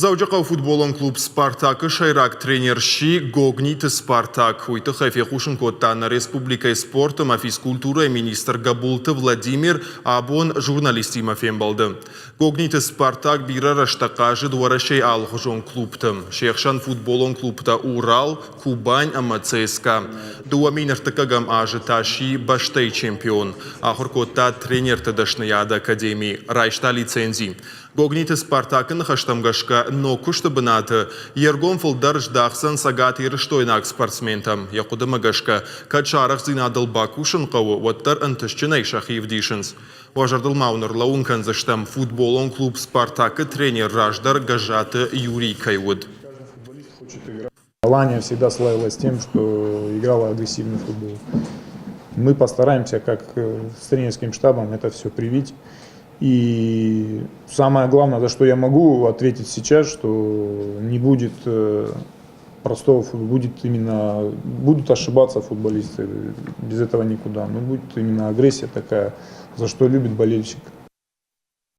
Дзӕуджыхъӕуы футболон клуб «Спартак»-ы сӕйраг тренер сси Гогниты Спартак. Уый тыххӕй фехъусын кодта нӕ республикӕйы спорт ӕмӕ физкультурӕйы министр Гӕбулты Владимир абон журналисттимӕ фембӕлды. Гогниты Спартак бирӕ рӕстӕг хъазыд Уӕрӕсейы алыхуызон клубты. Се хсӕн футболон клубтӕ «Урал», «Кубань» ӕмӕ «ЦСКА». 2003 азы та сси бӕстӕйы чемпион. Ахуыр кодта тренерты дӕсныйады академийы, райста лицензи. Гогниты Спартакы ныхӕстӕм гӕсгӕ, ног куысты бынаты йе ргом фылдӕр здахдзӕн цӕгатирыстойнаг спортсментӕм. Йӕ хъуыдымӕ гӕсгӕ, кӕд сӕ арӕхстдзинадыл бакусын хъӕуы, уӕддӕр ӕнтыстджынӕй сӕхи ӕвдисынц. Уӕ зӕрдыл ма уын ӕрлӕууын кӕндзыстӕм, футболон клуб «Спартак»-ы тренер раздӕр Гӕззаты Юрий кӕй уыд. Алания всегда славилась тем, что играла агрессивный футбол. Мы постараемся, как с тренерским штабом, это все привить. И самое главное, за что я могу ответить сейчас, что не будет простого футбола, будет именно, будут ошибаться футболисты, без этого никуда. Но будет именно агрессия такая, за что любит болельщик.